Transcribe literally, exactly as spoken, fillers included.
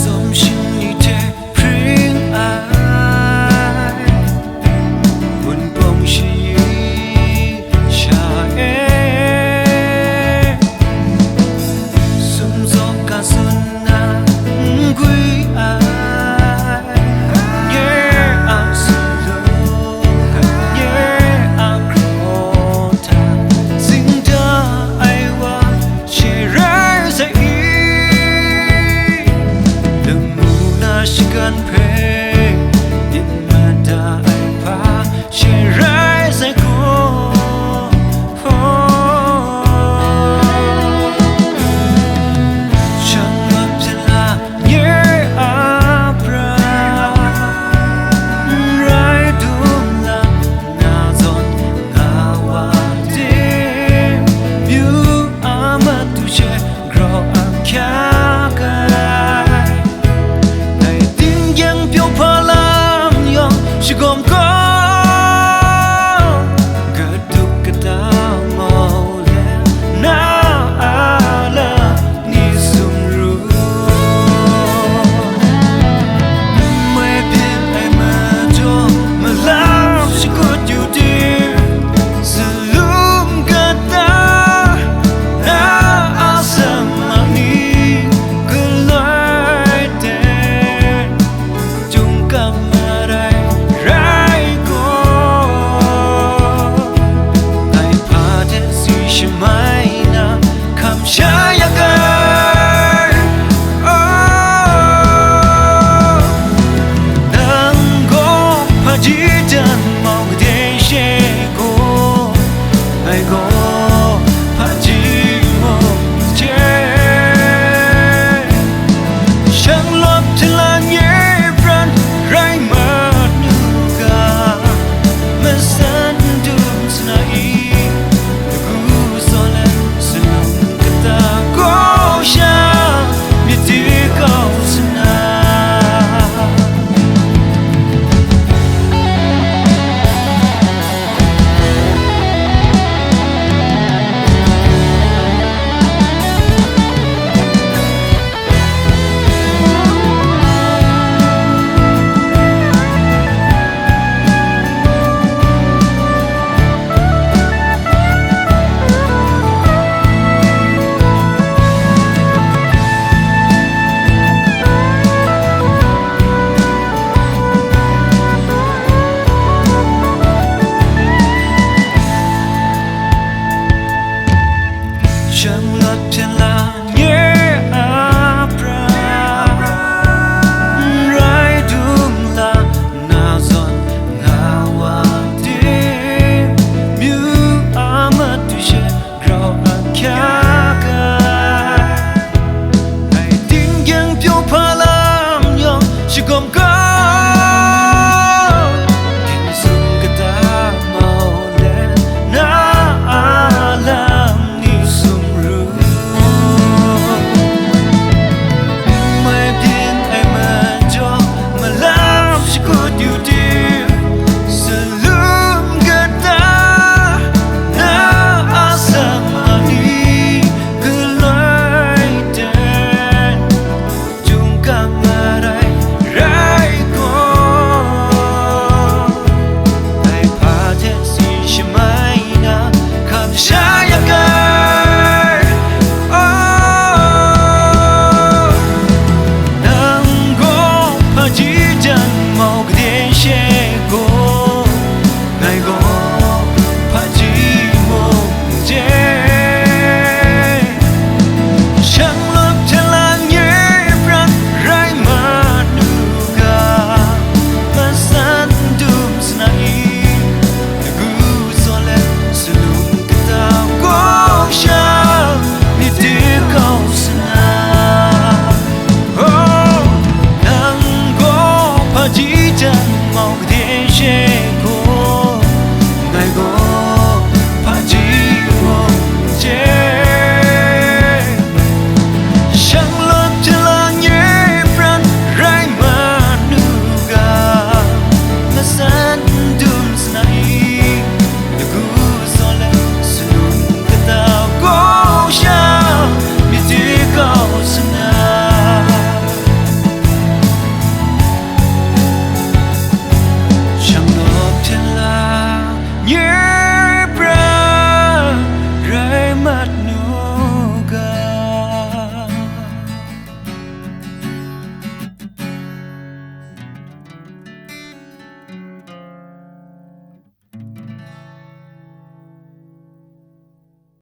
Sumshin ni hte hpring ai, Wunpawng shayi sha e, sumzawk ka tsun na n gwi ai, nye a salu, nye a hkraw hta, zingda ai wa, she rai sai i, lamu na shagan hpe myit mada ai hpa, she rai sai gaw, shanglawt hpyen la nye a pra, n rai dum la, na zawn nga wa de, myu a matu she grau ahkyak ai. Dai tinggyang pyaw hpa lam yawng shagawm gaw, kadup kata mau let na a lam ni sumru, mai byin ai majaw, malap shakut yu tim, salum kata na a sama ni galoi ten, chyum kam marai rai gaw, ai hpa hte si shamai na, kamsha ya kai. Oh, nang gaw hpaji jan mau gade she gaw, ngai gaw hpaji mung je. Shanglawt hpyen la nye pran rai mat nu ga, masan dum sana i, lagu zaw let salum kata gaw sha, myit di kau sana. Shanglawt hpyen la nye a pra, n rai dum la na zawn nga wa de, myu a matu she grau ahkyak ai. Dai tinggyang pyaw hpa lam yawng shagawm gaw, ginzun kata mau let na a lam ni sumru, mai byin ai majaw, malap shakut yu tim, salum kata na a sama ni galoi ten, chyum kam marai rai gaw, dai hpa hte si shamai na, kamsha ya kai. Oh, nang gaw hpaji jan mau gade she gaw, ngai gaw hpaji mung je. Shanglawt hpyen la nye pran rai mat nu ga, masan dum sana i, lagu zaw let salum kata gaw sha, myit di kau sana. Oh, nang gaw hpaji jan mau gade she